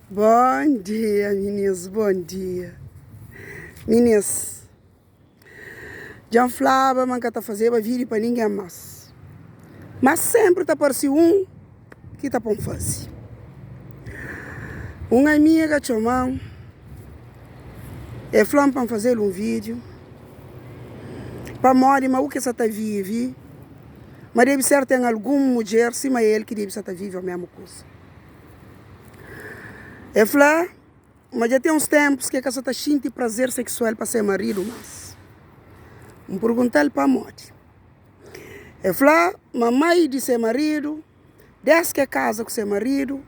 Bon dia minis, bon dia Minis, dja N flaba ma N ka ta fazeba vídiu pa ningen más Má sénpri ta parse un ki ta pô-m faze Un amiga txoma-m, el fla-m pa N faze-l un vídiu Pamodi ma u ki sa ta vive, ma debe ser ten algun mudjer sima el ki debe sa ta vive omésmu kuza. El fla ma dja ten uns ténpus ki el ka sa ta xinti prazer seksual pa se maridu más. N pergunta-l pamodi. El fla ma mai di se maridu, dés ki el kaza ku se maridu,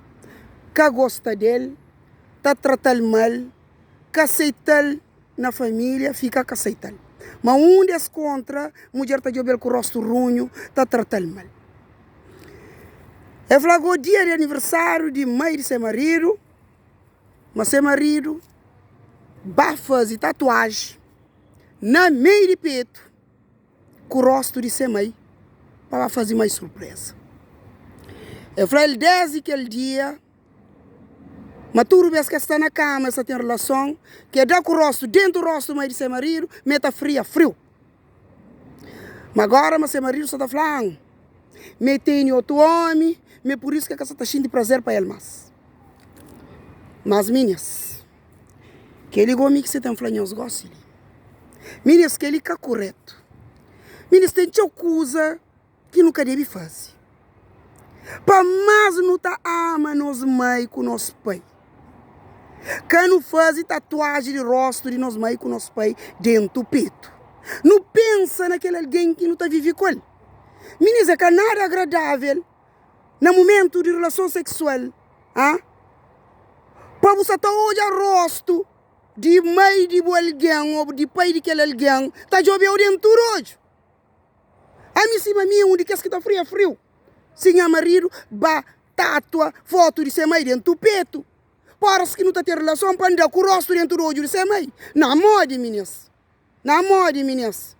ka gosta di el, ta trata-l mal, ka seita-l na família, fika ka seita-l. Ma undi es kontra, mudjer ta djobe-l ku róstu runhu, ta trata-l mal. El fla go dia di aniversáriu di mai di se maridu, ma se maridu ba faze tatuaji na meiu di petu ku róstu di se mai pa ba faze mai surpreza. El fla el désdi kel dia ma tudu bês ki el sta na kama el sta ten relason, ki el da ku róstu déntu róstu mai di se maridu, ma el ta fria friu. Ma agora ma se maridu sta ta fla, An, ma e tene otu omi, ma e pur isu ki e ka sta ta xinti prazer pa el mas. Mas minis, keli go mi ki sta ten fla nhos gosi li. Minis, keli ka kuretu. Minis, ten txeu kuza ki nu ka debe faze. Pa más nu ta ama nos mai ku nos pai, ka nu faze tatuaji di róstu di nos mai ku nos pai déntu petu. Nu pensa na kel algen ki nu ta vive ku el. Minis, é ka nada agradável na momentu di relason seksual, ha? Pa bu sa ta odja róstu di mai di bu algen ô di pai di kel algen ta djobe-u déntu odju. Ami sima mi é un di kes ki ta fria friu. Si nha maridu ba tatua fotu di se mai dentu petu, pa oras ki nu ta ten relason pa N da ku rostu dentu di odju di se mai. Na modi, minis? Na modi, minis?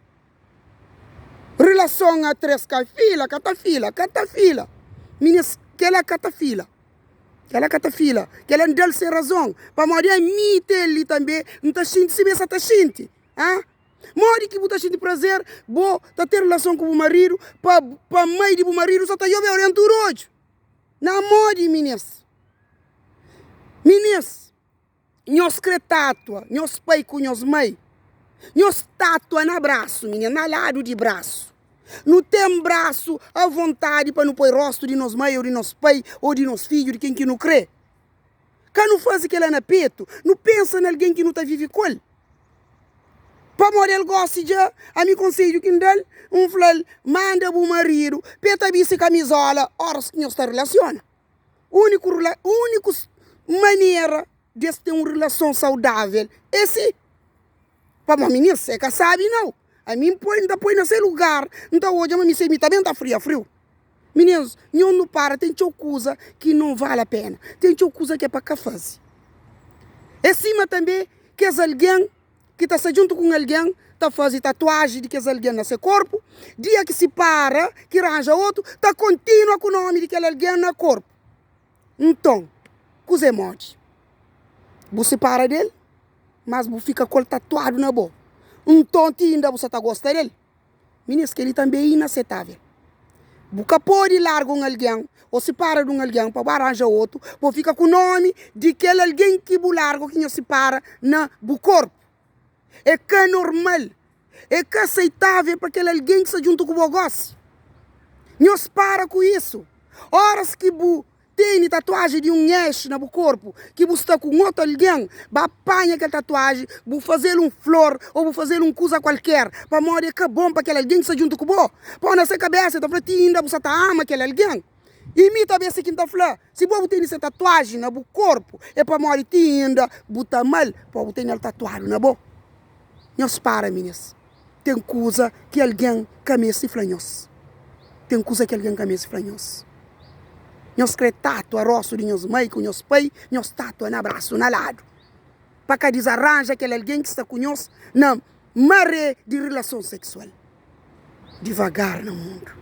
Relason a 3 ka fila, ka ta fila, ka ta fila. Minis, kela ka ta fila. Kela ka ta fila. Kela N da-l se razon, pamodi ami ten li tanbe N ta xinti sima el sa ta xinti. Ha? Modi ki bu ta xinti prazer bo ta ten relason ku bu maridu pa pa mai di bu maridu sa ta djobe-u dentu di odju? Na modi minis? Minis, nhos kre tatua nhos pai ku nhos mai? Nhos tatua na brasu, minis, na ladu di brasu. Nu ten brasu avontadi pa nu poi rostu di nos mai ô di nos pai ô di nos fidju, di ken ki nu kre. Ka nu faze kel-la na petu. Nu pensa na algen ki nu ta vive ku el. Pamodi el gósi dja, ami konsedju ki N da-l, N fla-l, Manda bu maridu pa el ta bisti kamizóla óras ki nhos ta relasiona. Úniku úniku manera di es ten un relason saudável é si. Pamodi minis é ka sabi nau. Ami N poi, N ta poi na se lugar, N ta odja ma mi se mi ta ben ta fria friu. Mininus, nhos nu para, ten txeu kuza ki non vale a pena, ten txeu kuza ki é pa ka faze. É sima tanbe kes algen ki ta sta djuntu ku un algen ta faze tatuaji di kes algen na se korpu, dia ki sipara, ki ranja otu, ta kontinua ku nomi di kel algen na korpu. Nton, kuzê modi? Bu sipara del, mas bu fika ku el tatuadu na bo. Nton, ti inda bu sa ta gosta del? Minis, kel-li tanbê é inasetável. Bu ka pode larga un algen ô sipara di un algen pa bu aranja otu, pa bu fika ku nómi di kel algen ki bu larga ô ki nhos sipara na bu korpu. É ka normal, é ka aseitável pa kel algen ki sta djuntu ku bo gósi. Nhos para ku isu. Óras ki bu Tene tatuaji di un ex na bu korpu ki bu sta ku un otu algen, ba panha kel tatuaji, bu faze-l un flor ô bu faze-l un kuza kualker, pamodi é ka bon pa kel algen ki sta djuntu ku bo. Pô na se kabésa, el ta fla ti inda bu sta ta ama kel algen. I mi tanbê si ki N ta fla, si bo bu tene se tatuaji na bu korpu, é pamodi ti inda bu ta ama-l, pa bu tene-l tatuadu na bo. Nhos para, minis. Ten kuza ki algen ka meste fla nhos. Ten kuza ki algen ka meste fla nhos. Nhos krê tatua róstu di nhos mai ku nhos pai, nhos tatua na brasu, na ladu, pa ka dizaranja kel algen ki sta ku nhos na maré di rilason seksual. Divagar na mundu.